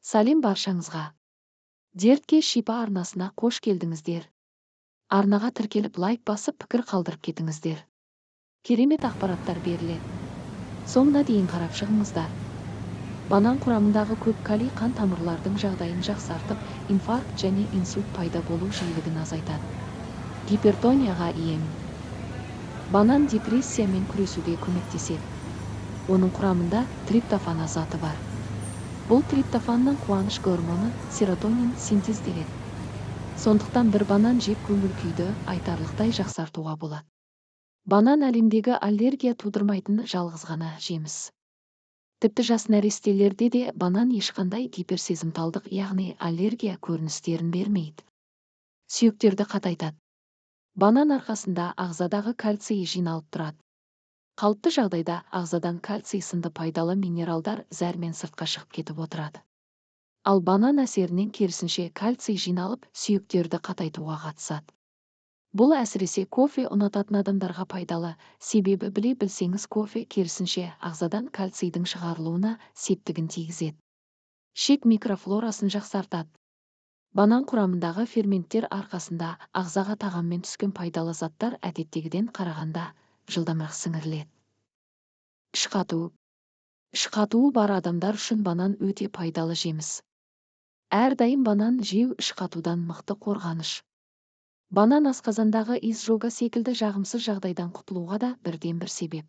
Сәлем баршаңызға! Дертке шипа арнасына қош келдіңіздер. Арнаға тіркеліп, лайк басып, пікір қалдырып кетіңіздер. Керемет ақпараттар беріледі. Соңына дейін қарап шығыңыздар. Банан құрамындағы көп калий қан тамырлардың жағдайын жақсартып, инфаркт және инсульт пайда болу жиілігін азайтады. Гипертонияға ем. Банан депрессиямен күресуге көмектеседі. Оның құрамында триптофан заты бар. Бұл триптофаннан қуаныш гормоны серотонин синтезделеді. Сондықтан бір банан жеп, көңіл күйді айтарлықтай жақсартуға болады. Банан әлемдегі аллергия тудырмайтын жалғыз ғана жеміс. Тіпті жас нәрестелерде де банан ешқандай гиперсезімталдық, яғни аллергия көріністерін бермейді. Сүйектерді қатайтады. Банан арқасында ағзадағы кальций жиналып тұрады. Қалыпты жағдайда ағзадан кальций сынды пайдалы минералдар зәрмен сыртқа шығып кетіп отырады. Ал банан әсерінен керісінше кальций жиналып, сүйектерді қатайтуға қатысады. Бұл әсіресе кофе ұнататын адамдарға пайдалы, себебі біле білсеңіз, кофе керісінше ағзадан кальцийдің шығарылуына септігін тигізеді. Ішек микрофлорасын жақсартады. Банан құрамындағы ферменттер арқасында ағзаға тағаммен түскен пайдалы заттар әдеттегіден қарағанда жылдамырақ сіңіріледі. Іш қату. Іш қатуы бар адамдар үшін банан өте пайдалы жеміс. Әрдайым банан жеу іш қатудан мықты қорғаныш. Банан асқазандағы изжога секілді жағымсыз жағдайдан құтылуға да бірден бір себеп.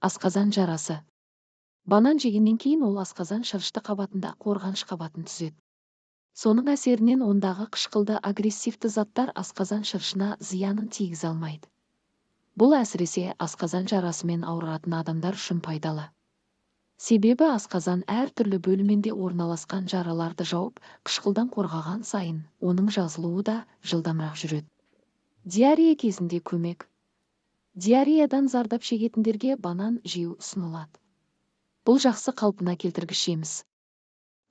Асқазан жарасы. Банан жегеннен кейін ол асқазан шырышты қабатында қорғаныш қабатын түзеді. Соның әсерінен ондағы қышқылды агрессивті заттар асқазан шырышына зиянын тигізе алмайды. Бұл әсіресе асқазан жарасымен ауыратын адамдар үшін пайдалы. Себебі асқазан әртүрлі бөлімінде орналасқан жараларды жауып, қышқылдан қорғаған сайын оның жазылуы да жылдамырақ жүреді. Диарея кезінде көмек. Диареядан зардап шегетіндерге банан жеу ұсынылады. Бұл жақсы қалпына келтіргіш жеміс.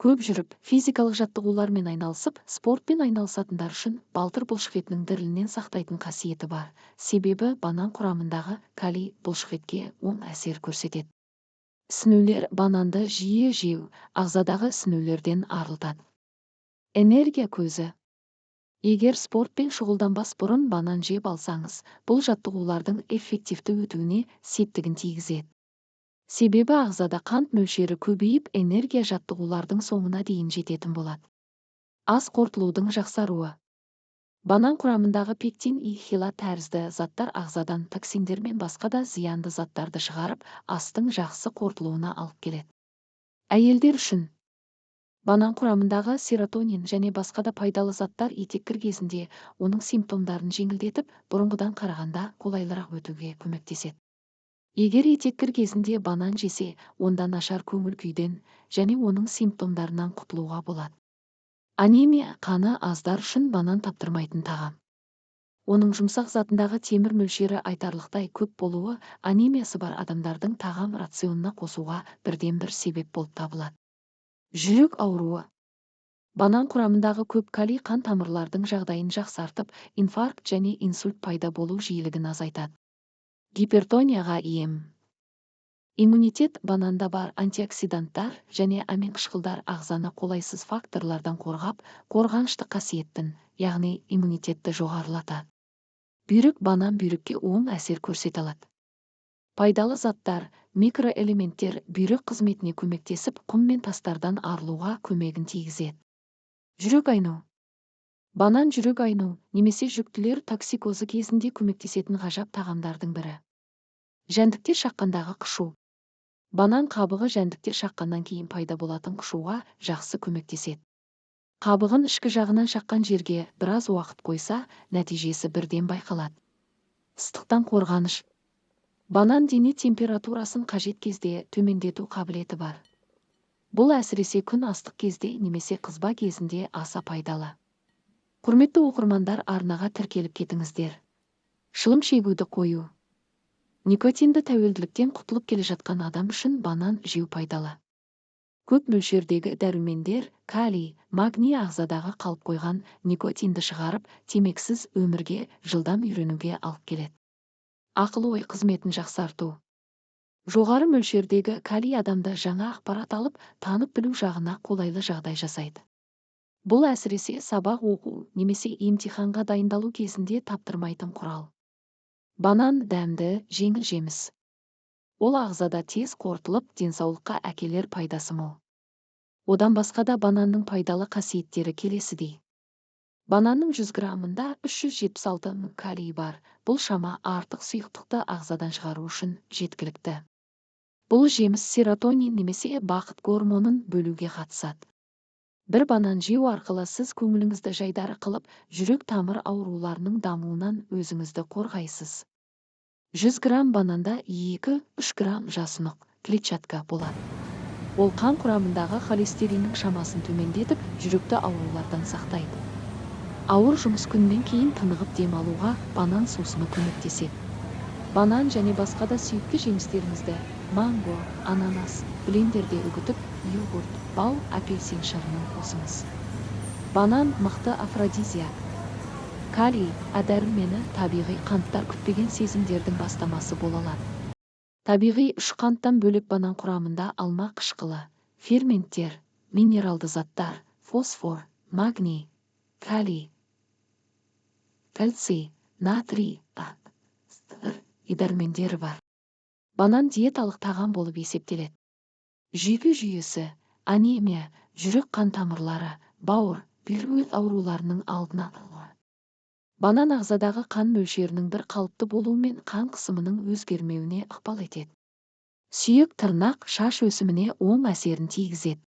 Көп жүріп, физикалық жаттығулармен айналысып, спортпен айналысатындар үшін балтыр бұлшықетінің дірілінен сақтайтын қасиеті бар. Себебі банан құрамындағы калий бұлшықетке оң әсер көрсетеді. Ісінулер. Бананды жиі жеу ағзадағы ісінулерден арылтады. Энергия көзі. Егер спортпен шұғылданбас бұрын банан жеп алсаңыз, бұл жаттығулардың эффективті өтуіне септігін тигізеді. Себебі ағзада қант мөлшері көбейіп, энергия жаттығулардың соңына дейін жететін болады. Ас қорытылудың жақсаруы. Банан құрамындағы пектин и хелат тәрізді заттар ағзадан токсиндер мен басқа да зиянды заттарды шығарып, астың жақсы қорытылуына алып келеді. Әйелдер үшін. Банан құрамындағы серотонин және басқа да пайдалы заттар етеккір кезінде оның симптомдарын жеңілдетіп, бұрынғыдан қарағанда қолайлырақ өтуге көмектеседі. Егер етеккір кезінде банан жесе, онда нашар көңіл күйден және оның симптомдарынан құтылуға болады. Анемия, қаны аздар үшін банан таптырмайтын тағам. Оның жұмсақ затындағы темір мөлшері айтарлықтай көп болуы анемиясы бар адамдардың тағам рационына қосуға бірден бір себеп болып табылады. Жүрек ауруы. Банан құрамындағы көп калий қан тамырлардың жағдайын жақсартып, инфаркт және инсульт пайда болу жиілігін азайтады. Гипертонияға ем. Иммунитет. Бананда бар антиоксиданттар және аминқышқылдар ағзаны қолайсыз факторлардан қорғап, қорғанышты қасиеттін, яғни иммунитетті жоғарылатады. Бүйрек. Банан бүйрекке оң әсер көрсете алады. Пайдалы заттар, микроэлементтер бүйрек қызметіне көмектесіп, құм мен тастардан арылуға көмегін тигізеді. Жүрек айну. Банан жүрек айну немесе жүктілер токсикозы кезінде көмектесетін ғажап тағамдардың бірі. Жәндіктер шаққандағы қышу. Банан қабығы жәндіктер шаққаннан кейін пайда болатын қышуға жақсы көмектеседі. Қабығын ішкі жағынан шаққан жерге біраз уақыт қойса, нәтижесі бірден байқалады. Ыстықтан қорғаныш. Банан дене температурасын қажет кезде төмендету қабілеті бар. Бұл әсіресе күн ыстық кезде немесе қызба кезінде аса пайдалы. Құрметті оқырмандар, арнаға тіркеліп кетіңіздер. Шылым шегуді қою. Никотинді тәуелділіктен құтылып келе жатқан адам үшін банан жеу пайдалы. Көп мөлшердегі дәрумендер, калий, магний ағзадағы қалып қойған никотинді шығарып, темекісіз өмірге жылдам үйренуге алып келеді. Ақыл ой қызметін жақсарту. Жоғары мөлшердегі калий адамды жаңа ақпарат алып, танып білу жағына қолайлы жағдай жасайды. Бұл әсіресе сабақ оқу немесе емтиханға дайындалу кезінде таптырмайтын құрал. Банан дәмді, жеңіл жеміс. Ол ағзада тез қорытылып, денсаулыққа әкелер пайдасы мол. Одан басқа да бананның пайдалы қасиеттері келесідей. Бананның 100 граммында 376 мг калий бар. Бұл шама артық сұйықтықты ағзадан шығару үшін жеткілікті. Бұл жеміс серотонин немесе бақыт гормонын бөлуге қатысады. Бір банан жеу арқылы сіз көңіліңізді жайдары қылып, жүрек тамыр ауруларының дамуынан өзіңізді қорғайсыз. 100 грамм бананда 2-3 грамм жасұнық, клетчатка болады. Ол қан құрамындағы холестериннің шамасын төмендетіп, жүректі аурулардан сақтайды. Ауыр жұмыс күнінен кейін тынығып дем алуға банан сусыны көмектеседі. Банан және басқа да сүйікті жемістеріңізді манго, ананас, блендерде үгітіп, йогурт, бал, апельсин шырынын қосыңыз. Банан мықты афродизиак. Калий, А дәрумені, табиғи қанттар күтпеген сезімдердің бастамасы бола алады. Табиғи үш қанттан бөлек банан құрамында алма қышқылы, ферменттер, минералды заттар, фосфор, магний, калий, кальций, натрий, А, С, дәрумендері бар. Банан диеталық тағам болып есептеледі. Жүйке жүйесі, анемия, жүрек қан тамырлары, бауыр, бүйрек ауруларының алдын алады. Банан ағзадағы қан мөлшерінің бір қалыпты болуы мен қан қысымының өзгермеуіне ықпал етеді. Сүйек, тырнақ, шаш өсіміне оң әсерін тигізеді.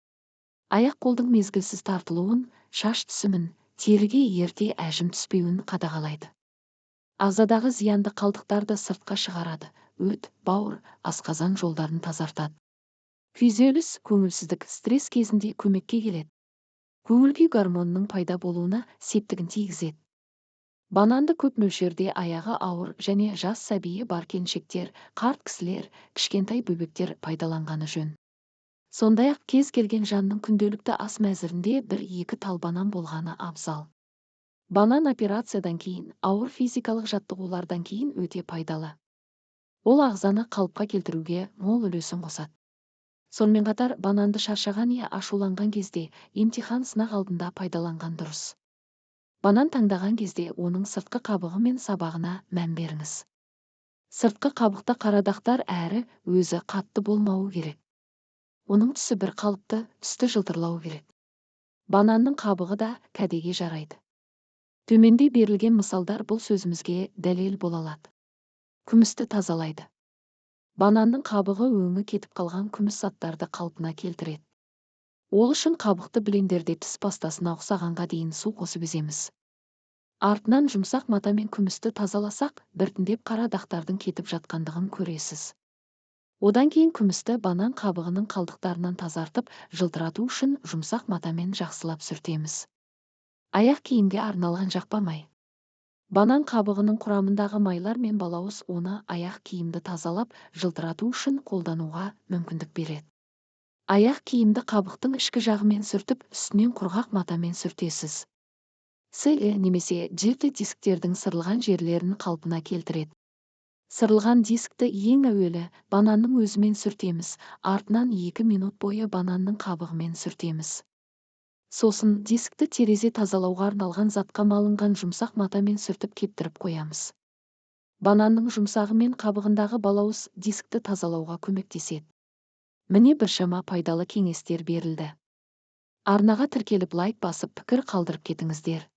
Аяқ қолдың мезгілсіз тартылуын, шаш түсімін, теріге ерте әжім түспеуін қадағалайды. Ағзадағы зиянды қалдықтарды сыртқа шығарады, өт, бауыр, асқазан жолдарын тазартады. Күйзеліс, көңілсіздік, стресс кезінде көмекке келеді. Көңіл күй гормонының пайда болуына септігін тигізеді. Бананды көп мөлшерде аяғы ауыр және жас сәбиі бар келіншектер, қарт кісілер, кішкентай бөбектер пайдаланғаны жөн. Сондай-ақ кез келген жанның күнделікті ас мәзірінде бір-екі тал банан болғаны абзал. Банан операциядан кейін, ауыр физикалық жаттығулардан кейін өте пайдалы. Ол ағзаны қалыпқа келтіруге мол үлесін қосады. Сонымен қатар бананды шаршаған я ашуланған кезде, емтихан сынақ алдында пайдаланған дұрыс. Банан таңдаған кезде оның сыртқы қабығы мен сабағына мән беріңіз. Сыртқы қабықта қара дақтар әрі өзі қатты болмауы керек. Оның түсі бір қалыпты, түсті жылтырлауы керек. Бананның қабығы да кәдеге жарайды. Төменде берілген мысалдар бұл сөзімізге дәлел бола алады. Күмісті тазалайды. Бананның қабығы өңі кетіп қалған күміс заттарды қалпына келтіреді. Ол үшін қабықты блендерде тіс пастасына ұқсағанға дейін су қосып еземіз. Артынан жұмсақ матамен күмісті тазаласақ, біртіндеп қара дақтардың кетіп жатқандығын көресіз. Одан кейін күмісті банан қабығының қалдықтарынан тазартып, жылтырату үшін жұмсақ матамен жақсылап сүртеміз. Аяқ киімге арналған жақпа май. Банан қабығының құрамындағы майлар мен балауыз оны аяқ киімді тазалап, жылтырату үшін қолдануға мүмкіндік береді. Аяқ киімді қабықтың ішкі жағымен сүртіп, үстінен құрғақ матамен сүртесіз. С немесе Д дисктердің сырылған жерлерін қалпына келтіреді. Сырылған дискті ең әуелі бананның өзімен сүртеміз, артынан 2 минут бойы бананның қабығымен сүртеміз. Сосын дискті терезе тазалауға арналған затқа малынған жұмсақ матамен сүртіп кептіріп қоямыз. Бананның жұмсағы мен қабығындағы балауыз дискті тазалауға көмектеседі. Міне біршама пайдалы кеңестер берілді. Арнаға тіркеліп, лайк басып, пікір қалдырып кетіңіздер.